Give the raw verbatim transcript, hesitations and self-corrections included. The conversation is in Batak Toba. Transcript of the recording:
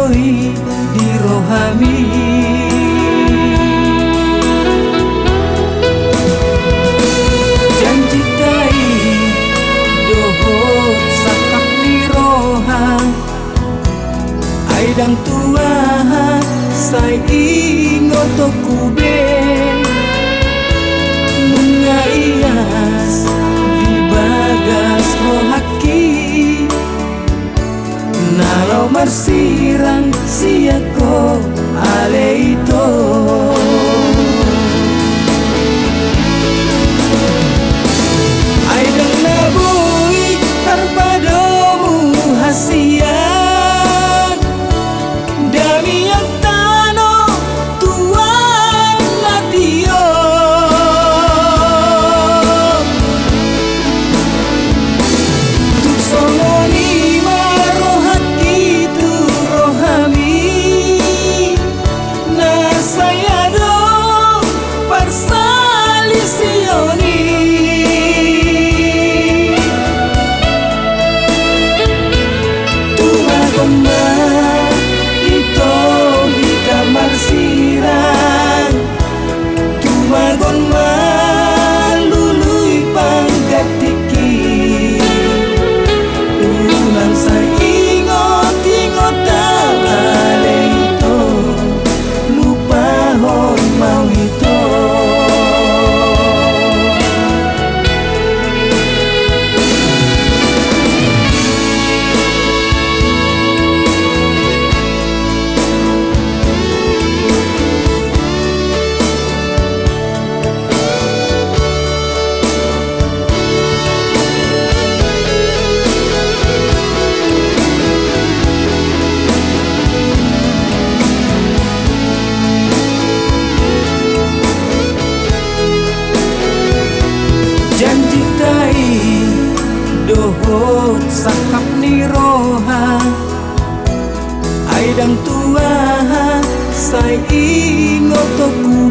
di rohami. Janjita i dohot sangkap ni roha, ai ndang tu aha sai ingotonku be. Nunga ias di bagas rohangki na laho marsirang sian ho ale ito. Ai ndang na boi tarpadomu hasian, damian tano tuan na tio. Tung songon i ma rohangki tu rohami, na sai adong parsalision i. Tumagon ma ito hita marsirang, tumagon ma lului panggantingki. Unang sai ingot-ingot au ale ito, lupahon ma au ito. Janjita i dohot sangkap ni roha, ai ndang tu aha sai ingotonku